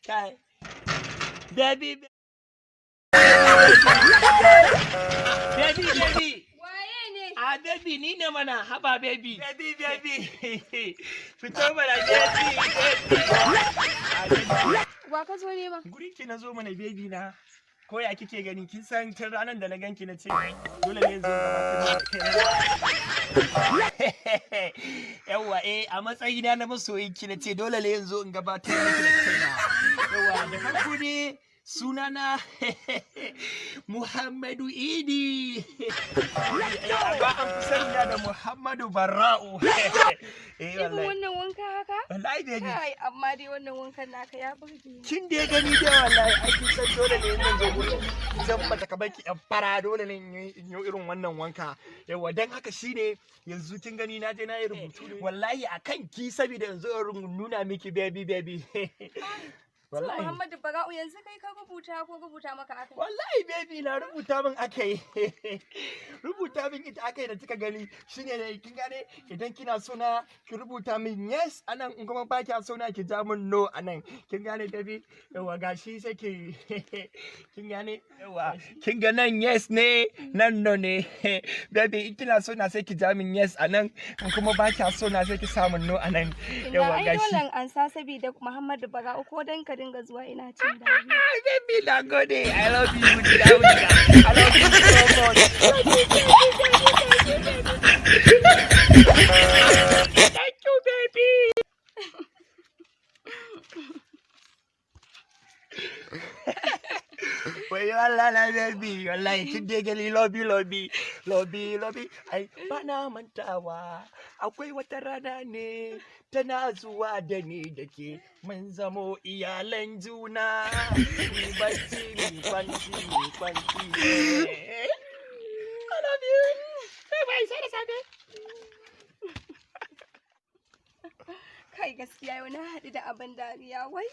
Kai. Baby, baby, baby. Waye ne? A baby, ni ne mana. Haba baby. Baby, baby. Fito mana, baby, baby. Ah, baby. Wa ka zo nema? Guri ki na zo mana, baby na. Ko ya kike gani? Kin san tun ranar da na ganki na ce dole ne zo gabatar da kaina. Yawwa, eh, a matsayina na masoyin ki na ce dole ne yanzu in gabatar miki da kaina. Yawwa, da farko dai sunana Muhammadu Idi. Amma an fi sani da Muhammadu Barra'u. Eh, Irin wallahi. wannan wanka haka? Wallahi, baby. Kai, amma dai wannan wankan naka ya burge ni. Kin da gani dai, wallahi ai kin san dole ne in zo gurin zan mata kamar ki yan fara, dole ne in yi irin wannan wanka. Yawa, dan haka shine yanzu kin gani na je na yi rubutu ne wallahi akan ki, saboda yanzu in nuna miki, baby, baby. To, Wallahi. Muhammadu Bara'u, yanzu kai ka rubuta ko rubuta maka aka yi? Wallahi baby na, rubuta min aka yi, rubuta min ita aka yi. Da kika gani shine ne, kin gane, idan kina so na ki rubuta min yes anan, in kuma ba kya so na ki ja min no anan. Kin gane, baby? Yawa, gashi, sai ki kin gane. Yawa, kin ga nan yes ne, nan no ne. Baby, in kina so na sai ki ja min yes anan, in kuma ba kya so na sai ki sa min no anan. Ina Yawa, ai gashi. dole in ansa saboda Muhammadu Bara'u, ko dan ka dinga zuwa ina cin dariya. Ah, baby, na gode. I love you, Wudiga, Wudiga. I love you so much. Thank you, baby. Wai Allah na, baby, wallahi kin dai gani, love you, love you, love you, love you. Ai bana mantawa, akwai wata rana ne tana zuwa da ni da ke mun zamo iyalan juna. Mi bacci, mi kwanci, mi kwanci. I love you. Bye bye, sai da safe. Kai, gaskiya yau na haɗu da abin dariya wai.